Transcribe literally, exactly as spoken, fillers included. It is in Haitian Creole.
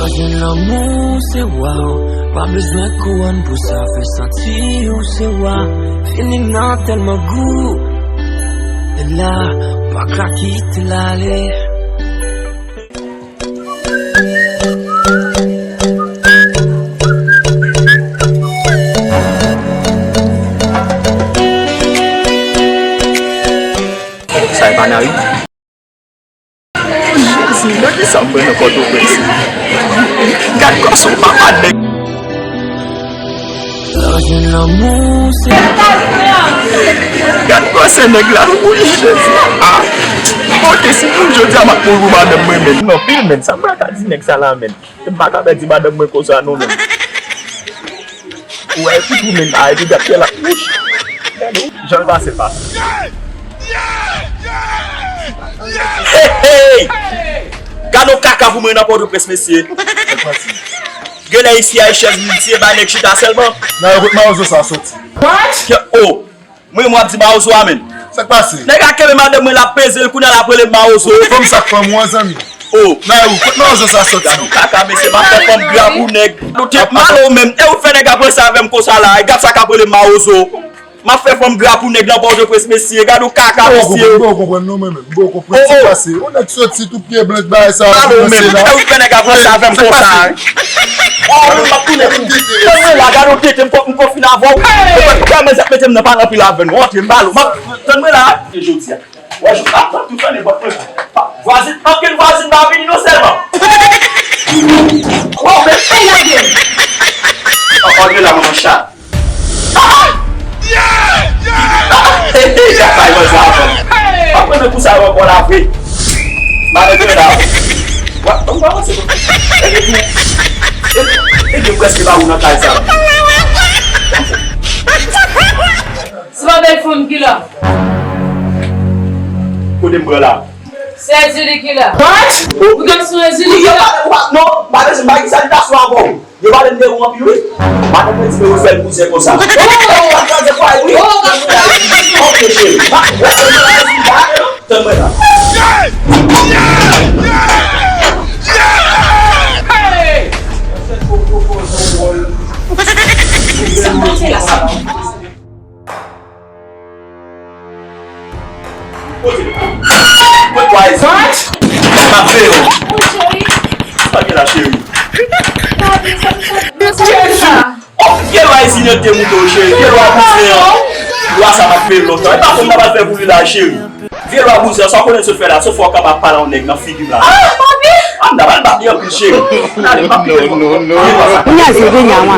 Jwenn lanmou se wa w, pa bezwen kouwòn pou sa, fè santi w se wa. Fini m nan tèlman gou, e la, pa ka kite l ale. Sa e pa nan ri. Jezi, nan ki sa m pran nan Pòtoprens? Gad kòsè papa nèg. Gad kòsè nèg la, wi, Jezi. Ah. Ok, si pou jodi a m ap mouri pou madanm mwen, men. Non, pil, men, sa m pral ka di nèg sa la, men. M pa ka pèdi madanm mwen konsa non, men. Ou wè, epi tou, men, a, epi gad fè la. Wouch. Gade, jan l pase, pase. Hey, hey! Gade yon kaka pou mwen nan Pòtoprens, mesye. Genlè isi a e chèz miltiye, bay nèg chita sèlman. Nan, yo kot mawozo sa soti. What? Ke, oh! Mwen menm w ap di mawozo a, men. Sa k pase? Nèg la kenbe madanm mwen, l ap peze l, kounye a l ap rele m mawozo. Fanm sa k fanm ou an, zanmi. Oh. Nan, ou, kot mawozo sa soti? Gad yon kaka, mesye, m ap fè fanm gra pou nèg. Nou te mal ou menm. E ou fè nèg ap ranse avè m konsa la. E gad sa k ap rele m mawozo. M ap fè fanm gra pou nèg nan Pòtoprens, mesye. Gad yon kaka, mesye. M pa konprann, m pa konprann non, mwen menm. M pa konprann sa k pase. Yon nèg soti tou pye blan, bagay sa. Mal ou menm. E ou fè nèg ap ranse avè m konsa. Oh, mwen pa tounen pou m. Tann mwen la, gade yon tete, m ko-, m konfine avè w. Mwen pa, mwen zèt mete m nan pale anpil avè nou. Antre m bal ou. M ap, tann mwen la. E jodi a. Wè, jou ap ap tou fè nenpòt mwen. Vwazin, anpil vwazin pa vini non sèlman. Wè, men. Antre la, mwen chat. Hey, hey, gad bagay mwen sa ankò. Pa pran nan kou sa yo ankò la vre. Madanm mwen la. Wa, ban m avanse. Epi tou, epi, epi m prèske ba ou nan kay sa. Se pa bèl fanm ki la. Kote m pran la? Se Ezili ki la. What? Ou gason Ezili ki la? Non, madanm, se pa ki salitasyon ankò. Yo pale m de ou anpil, wi. Madanm mwen di m yo fè l kouzen konsa. Oh! Ou pa tande kwa, wi. Oh, pa kwa. Ok, cheri. Ma, wè se mwen la, di m pa ale, non? Tann mwen la. Hey! Sa m ap fè la? What? M ap veye w. Sa gen la, cheri? Jezi! Oh, vye lwa Ezili te moute w, cheri. Vye lwa bouzen an. Lwa sa m ap veye l lontan. E pa konn m ta pral fè pou li la, cheri. Vye lwa bouzen an, sa w konnen l sot fè la, sot fè w kapab pale yon nèg nan figi m la. Ah, papi! Ah, m ta pral bat li anpil, cheri. Gade, m ap veye l lontan. Vye lwa sa. Nyazi, vye nyawa.